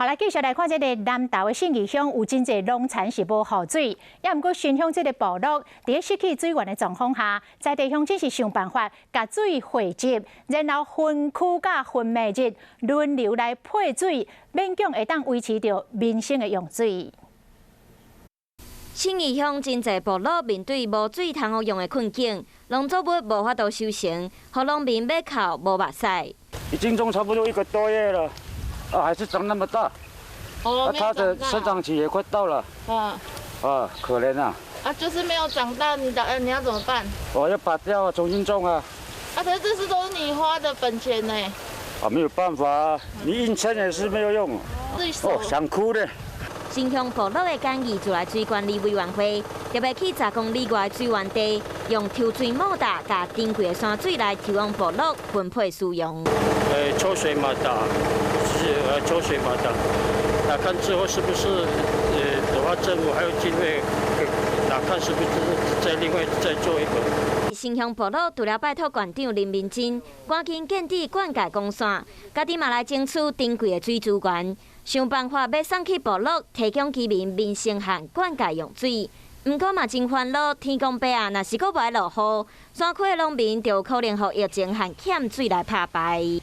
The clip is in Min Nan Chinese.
好來，繼續來看這个南投的信義鄉有真濟農田是無雨水，也毋過新鄉這个部落，佇失去水源的狀況下，在地鄉親是想辦法共水匯集，然後分區佮分暝日輪流來配水，勉強會當維持著民生的用水。信義鄉真濟部落面對無水通予用的困境，農作物無法度收成，予農民欲哭無目屎。已經種差不多一個多月了。啊，還是長那麼大，啊，它的生長期也快到了，啊，啊，可憐啊。啊，就是沒有長大，你要怎麼辦？我要拔掉，重新種啊。啊，可是這是都是你花的本錢呢。啊，沒有辦法，你硬撐也是沒有用。哦，想哭的。新鄉部落的簡易自來水管理委員會，特別去10公里外的水源地，用抽水馬達共珍貴的山水來提供部落分配使用。抽水馬達。是抽水馬達，那看之後是不是的話，政府還有經費，那看是不是再另外再做一個。新鄉部落除了拜託縣長林明珍，趕緊建置灌溉管線，家己嘛來爭取珍貴的水資源，想辦法欲送去部落，提供居民民生和灌溉用水。毋過嘛真煩惱，天公伯啊，若是閣無愛落雨，山區的農民就有可能予疫情和欠水來拍敗。